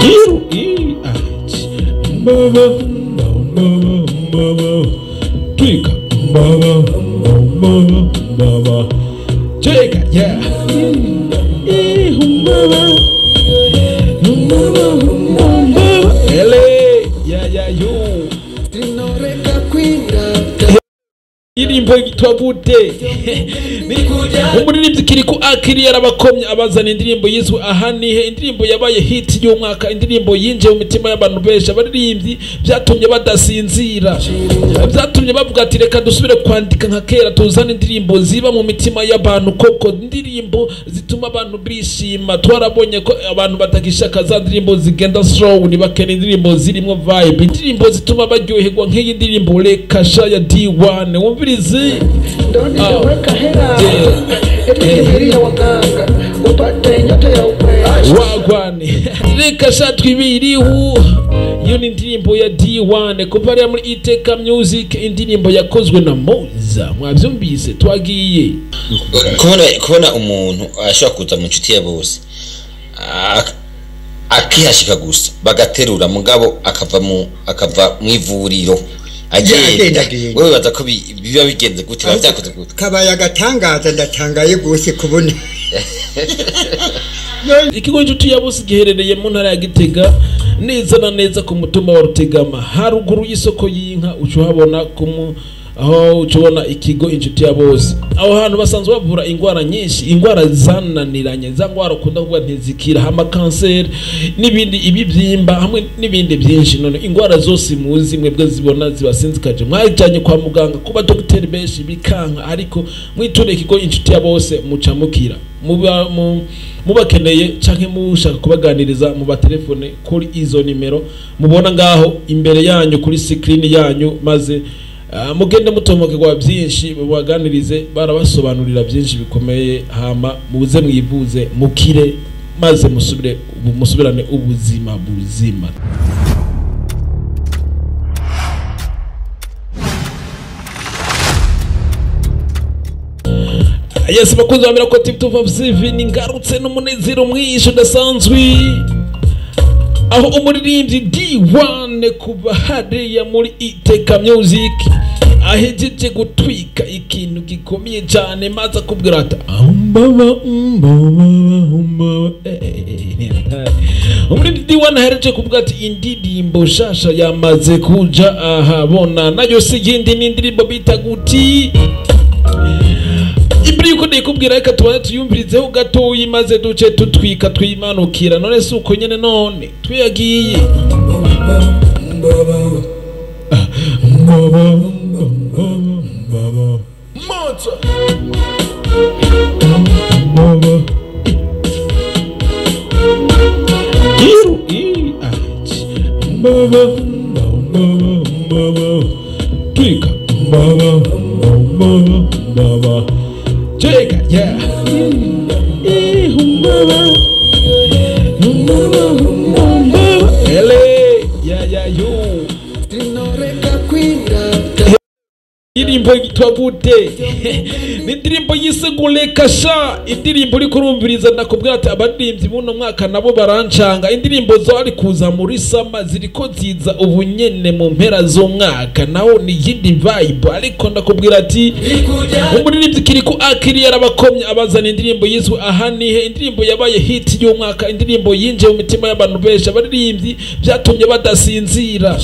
Iru i a c ba ba ba ba ba twika ba ba ba ba ba cheka yeah i hum ba ba ele ya ya yo indirimbo yitwa gute? Umuririmbyi Kirikou Akili yarabakomye abazana indirimbo yiswe aha nihe, indirimbo yabaye hit y'umwaka, indirimbo yinjiye mu mitima y'abantu benshi. Abaririmbyi byatumye badasinzira, byatumye bavuga ati reka dusubire kwandika nka kera, tuzane indirimbo ziba mu mitima y'abantu koko, indirimbo zituma abantu bishima. Twarabonye ko abantu batakishaka za ndirimbo zigenda slow, ntibakene indirimbo zirimo vibe, indirimbo zituma baryoherwa nk'iyi ndirimbo Reka Sha ya D1. Wumvirize wagwane reka sha twibirihu. Iyo ni indirimbo ya D1 kuva ari muri Iteka Music, indirimbo yakozwe na Moza. Mwavyumvise twagiye kubona umuntu ashobora kuza mu nshuti ya bose akihashika gusa bagaterura mugabo akava mu ivuriro agenda. Wewe baza ko biba bigenze gute, bavyakoze gute? Kabaye agatangaza, ndatangaye gose kubona. Ikigo Inshuti ya Bose giherereye mu ntara ya Gitega neza na neza ku mutumba wa Rutegama, haruguru y'isoko y'inka ucuhabona aho ucubona ikigo Inshuti ya Bose. Aho hantu basanzwe bavura ingwara nyinshi, ingwara zananiranye, za ngwara ukunda kuvuga ntizikira, hama kanseri n'ibindi, ibibyimba hamwe n'ibindi byinshi. None ingwara zose muzi mwebwe zibona zibasinzikaje, mwajanye kwa muganga kuba dogiteri benshi bikanka, ariko mwiture ikigo Inshuti ya Bose muca mukira. Mubakeneye canke mushaka kubaganiriza mu batelefone kuri izo nimero mubona ngaho imbere yanyu kuri screen yanyu, maze mugende mutomokerwa byinshi, babaganirize, barabasobanurira byinshi bikomeye, hama muze mwivuze mukire, maze musubirane ubuzima buzima. Yes, bakunzi ba Miracle TV 257, ningarutse n'umunezero mwinshi udasanzwe aho umuririmbyi D1 kuva hariya muri Iteka Music ahejeje gutwika ikintu gikomeye cyane, maze akubwira ati umuririmbyi D1 ahejeje kuvuga ati indirimbo shasha yamaze kuja ahabona, nayo si yindi ni indirimbo bita guti. Imbere yuko ndikubwira reka tubanze tuyumvirizeho gatoyi, maze duce tutwika twimanukira. None si uko nyene, none twiyagiye iru i a c ba ba ba ba twika ba ba ba ba ba cheka yeah ele ya ya yo. Indirimbo yitwa gute? Ni indirimbo yise Reka Sha, indirimbo uri kurumviriza ndakubwira ati abaririmbyi buno mwaka nabo barancanga. Indirimbo zari kuza muri sama ziriko ziza ubunyene mu mpera z'umwaka, naho ni yindi vibe. Ariko ndakubwira ati umuririmbyi Kirikou Akili yarabakomye abazana indirimbo yiswe aha nihe, indirimbo yabaye hit y'umwaka, indirimbo yinjiye mu mitima y'abantu benshi. Abaririmbyi byatumye badasinzira,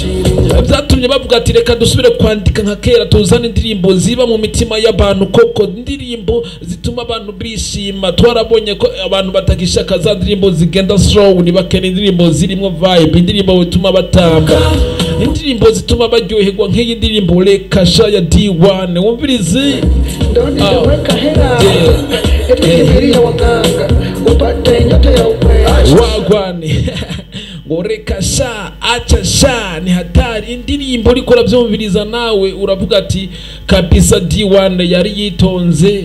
byatumye bavuga ati reka dusubire kwandika nka kera, tuzane indirimbo ziba mu mitima y'abantu koko, indirimbo zituma abantu bishima. Twarabonye ko abantu batakishaka za ndirimbo zigenda slow, ntibakene indirimbo zirimo vibe, indirimbo zituma batamba, indirimbo zituma baryoherwa nk'iyi ndirimbo Reka Sha ya D1. Wumvirize wagwane ngo reka sha acha sha ni hatari. Indirimbo uriko uravyumviriza nawe uravuga ati kabisa D1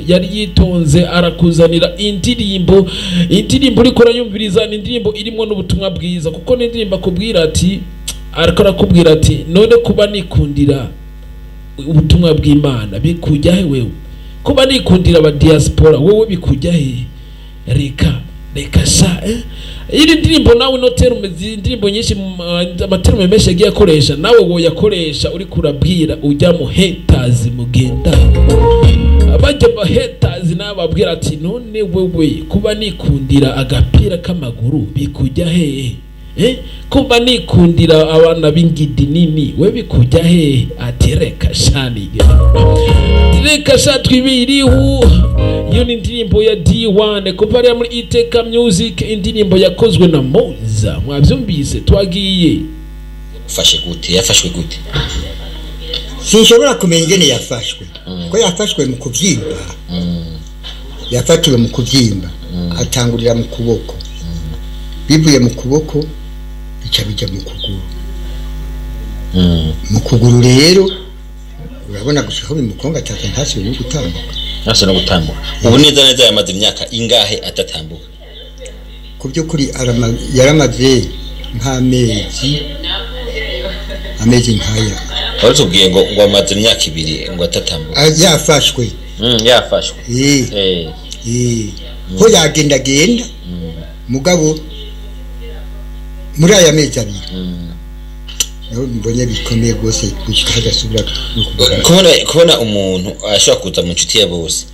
yari yitonze arakuzanira indirimbo. Indirimbo uriko urayumviriza ni indirimbo irimo n'ubutumwa bwiza, kuko ni indirimbo akubwira ati, ariko arakubwira ati none kuba nikundira ubutumwa bw'Imana bikujya he wewe? Kuba nikundira aba diaspora wewe bikujya he? Reka reka sha. Iri ndirimbo nawe no terme, indirimbo nyinshi, amaterme menshi yagiye akoresha, nawe woyakoresha uri kurabwira ujya mu haters mugenda bajya ba haters, nababwira ati none wewe kuba nikundira agapira k'amaguru bikujya hehe? Kuba nikundira abana b'ingidi nini we bikujya hehe? Ati reka shani, reka sha twibirihu. Iyo ni indirimbo ya D1 kuva hariya muri Iteka Music, indirimbo yakozwe na Moza. Mwabyumvise, twagiye. Ufashe gute? Yafashwe gute? Sinshobora kumenya ingene yafashwe, ko yafashwe mu kubyimba. Yafatiwe mu kubyimba, atangurira mu kuboko, bivuye mu kuboko bica bijya mu kuguru. Mu kuguru rero urabona gusa aho bimukonga ataka, ntasubire no gutambuka. Ntase no gutambuka. Ubu neza neza yamaze imyaka ingahe atatambuka? Ku by'ukuri yaramaze nk'amezi, amezi nk'aya. Wari utubwiye ngo amaze imyaka 2 ngo atatambuka. Yafashwe. Yafashwe. Ko yagendagenda mugabo muri aya mezi 2 naho mbonye bikomeye rwose gushika hadasubira no kugaruka. Kubona umuntu ashobora kuza mu nshuti ya bose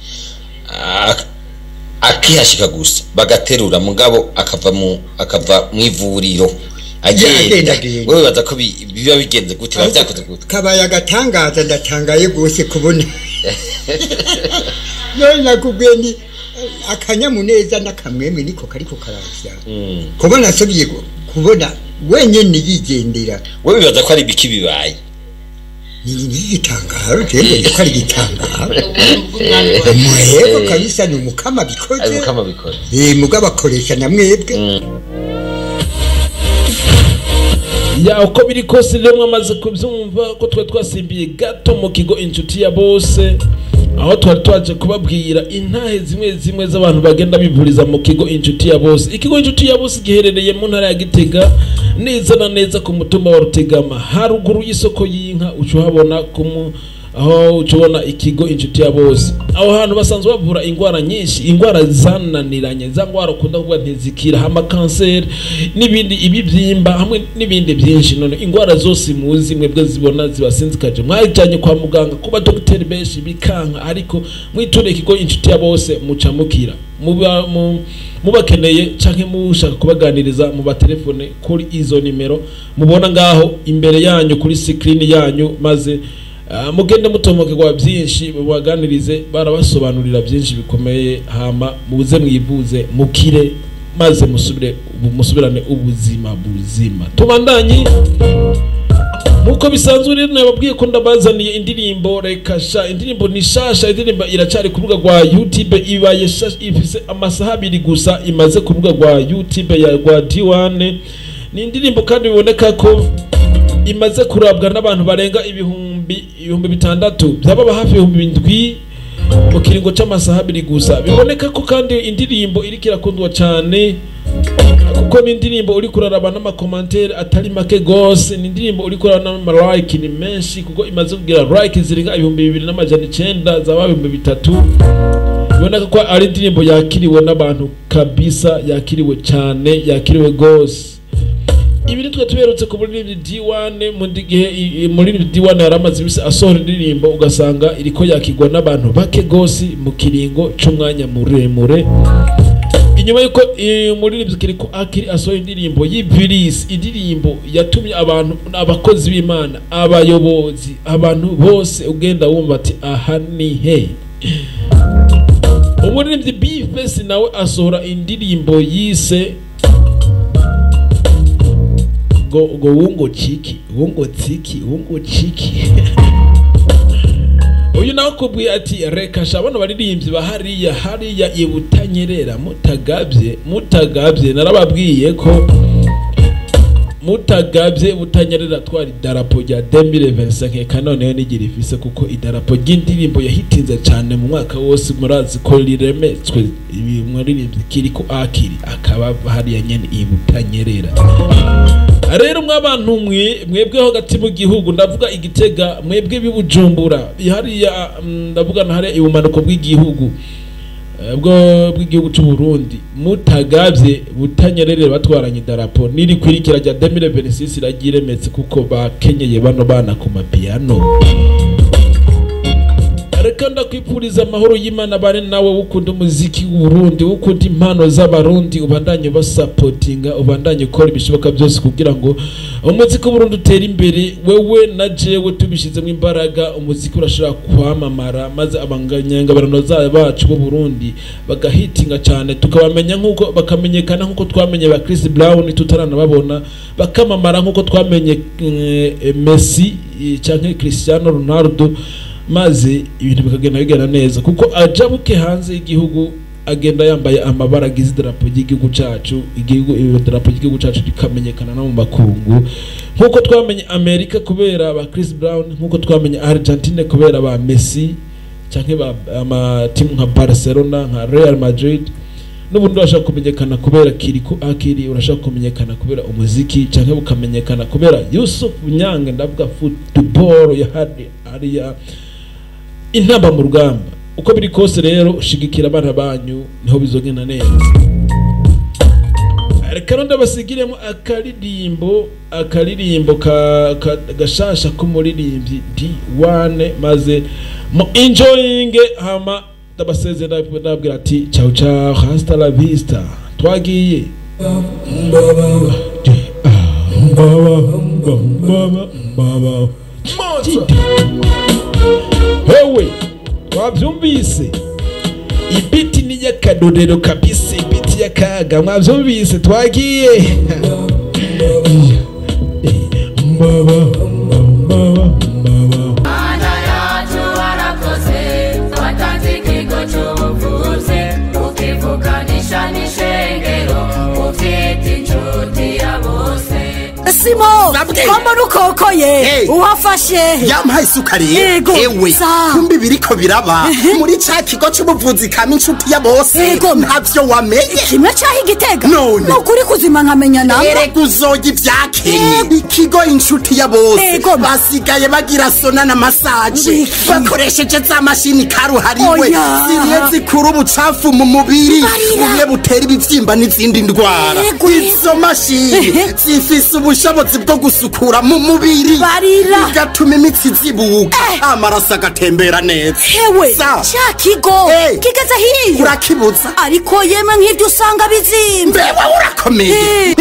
akihashika gusa bagaterura, mugabo akava mu ivuriro agenda, Agenda. wewe wibaza ko biba bigenze gute? Biba byakoze gute? Kabaye agatangaza, ndatangaye rwose kubona none nakubwiye ni akanyamuneza n'akamwemwe niko kariko karazya kubona asubiye kubona wenyene yigendera. Wewe wibaza ko ari biki bibaye? Ni igitangaro, jewe ko ari igitangaro muhego kabisa, ni umukama bikoze. Ari mukama bikora. Mugabo akoresha na mwebwe. Ya, uko biri kose rero mwamaze kubyumva ko twari twasimbiye gato mu kigo Inshuti ya Bose, aho twari twaje kubabwira intahe zimwe zimwe z'abantu bagenda bivuriza mu kigo Inshuti ya Bose. Ikigo Inshuti ya Bose giherereye mu ntara ya Gitega, neza na neza ku mutumba wa Rutegama, haruguru y'isoko y'inka, uca uhabona aho uca ubona ikigo Inshuti ya Bose. Aho hantu basanzwe bavura ingwara nyinshi, ingwara zananiranye, za ngwara ukunda kuvuga ntizikira, hama kanseri n'ibindi, ibibyimba hamwe n'ibindi byinshi. None ingwara zose muzi mwebwe zibona zibasinzikaje, mwajyanye kwa muganga kuba dogiteri benshi bikanka, ariko mwiture ikigo Inshuti ya Bose muca mukira. Mubakeneye canke mushaka kubaganiriza, mu batelefone kuri izo nimero mubona ngaho imbere yanyu kuri screen yanyu, maze mugende mutomokerwa byinshi, mubaganirize, barabasobanurira byinshi bikomeye, hama muze mwivuze mukire, maze musubirane ubuzima buzima. Tubandanye nkuko bisanzwe rero, nababwiye ko ndabazaniye indirimbo reka sha, indirimbo ni shasha, indirimbo iracari ku rubuga rwa YouTube, ibaye shasha, ifise amasaha 2 gusa imaze ku rubuga rwa YouTube ya rwa D1. Ni indirimbo kandi biboneka ko imaze kurabwa n'abantu barenga 6,000, byababa hafi 7,000 mu kiringo c'amasaha 2 gusa. Biboneka ko kandi indirimbo iriko irakundwa cane, kuko ni indirimbo uri kuraraba n'amakomantere atari make gose, ni indirimbo uri kuraraba n'amalike ni menshi, kuko imaze kugira like zirenga 2900 zaba 3000. Biboneka ko ari indirimbo yakiriwe n'abantu kabisa, yakiriwe cane, yakiriwe gose. Ibi nitwe tuberutse ku muririmbyi D1. Mu gihe umuririmbyi D1 yaramaze iminsi asohora indirimbo, ugasanga iriko yakigwa n'abantu bake gose mu kiringo c'umwanya muremure. Inyuma yuko umuririmbyi Kiriko akiri asohora indirimbo y'Ibilisi, indirimbo yatumye abantu, abakozi b'Imana, abayobozi, abantu bose ugenda wumva ati aha ni he. Umuririmbyi B-Face nawe asohora indirimbo yise ngo wungo chiki, wungo tsiki, wungo chiki. Uyu nawe akubwiye ati reka sha, bano baririmbyi ba hariya hariya ibutanyerera, mutagabye, mutagabye, narababwiye ko mutagabye Butanyerera twari idarapo rya 2025, eka noneho nigira ifise, kuko idarapo ry'indirimbo yahitinze cyane mu mwaka wose murazi ko riremetswe ibi muririmbyi Kiriko akiri akaba hariya nyene ibutanyerera. Rero mwabantu mwe mwebwe hagati mu gihugu, ndavuga igitega, mwebwe bibujumbura hariya, ndavuga na hariya ibumanuko bw'igihugu, bwo bw'igihugu cy'u Burundi mutagavye butanyerere batwaranye idarapo niri kwirikira rya 2026 iragiremetse kuko bakenyeye bano bana ku mapiano. Reka ndakwipfuriza amahoro y'Imana bane nawe ukunda umuziki w'u Burundi, ukunda impano z'abarundi, ubandanye basapotinga, ubandanye ukora ibishoboka byose kugira ngo umuziki w'u Burundi utere imbere. Wewe na jewe tubishizemo imbaraga, umuziki urashobora kwamamara maze abanyangabarano bacu b'u Burundi bagahitinga cyane, tukabamenya nkuko bakamenyekana nkuko twamenye ba Chris Brown tutaranababona, bakamamara nkuko twamenye Messi canke Cristiano Ronaldo, maze ibintu bikagenda bigenda neza kuko ajabuke hanze y'igihugu agenda yambaye amabara agize idarapo ry'igihugu cacu, igihugu idarapo ry'igihugu cacu rikamenyekana no mu makungu nkuko twamenye Amerika kubera ba Chris Brown, nkuko twamenye Argentine kubera ba Messi canke ba amatimu nka Barcelona nka Real Madrid. N'ubundi urashaka kumenyekana kubera Kirikou Akili, urashaka kumenyekana kubera umuziki canke ukamenyekana kubera Yusuf Nyange, ndavuga football ya hadi ariya intamba mu rugamba. Uko biri kose rero shigikira abana banyu niho bizogenda neza. Reka ndabasigiremo akaririmbo gashasha k'umuririmbyi D1 maze mu enjoying hama ndabasezera ndababwira ati ciao ciao, hasta la vista, twagiye. Hewe mwavyumvise ibiti ni y'akadodero kabisa, ibiti y'akaga, mwavyumvise twagiye. Mana yacu warakoze, watanze ikigo cy'ubuvuzi, ukivuganisha n'ishengero, ubyita inshuti ya bose. Simo, Babwe. ko mbona ukokoye Hey. uhafashe Yampaye isukari. Yego. Ewe Sa. kumbi biriko biraba muri ca kigo c'ubuvuzi kama inshuti ya bose. Yego. Ntavyo wamenye. Kimwe caho igitega None. Nukuri kuzima nkamenya namba. Erega uzoga ivyakenye ikigo inshuti ya bose Yego. basigaye bagira sona na masaje Wiki. bakoresheje za mashini karuhariwe Oya. zimwe zikura ubucafu mu mubiri Barira. bumwe butera ibivyimba n'izindi ndwara. Yego. Izo mashini Ehe. zifise ubushobozi bwo gusukura mu mubiri Barira. bigatuma imitsi zibuka, amaraso agatembera neza. Hewe Sa. ca kigo Hey. kigeze hiyo Urakibuza. Ariko yemwe nk'ivyo usanga bizimvye. Mbewe urakomeye.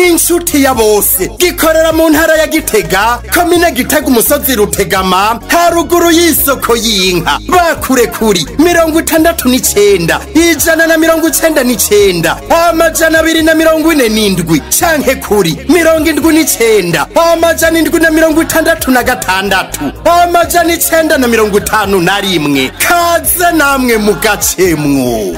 Inshuti ya bose gikorera mu ntara ya Gitega, komine Gitega, umusozi Rutegama, haruguru y'isoko y'inka. Bakure kuri 69 199 247 canke kuri 79 766 951. Kaze namwe mugacemwo.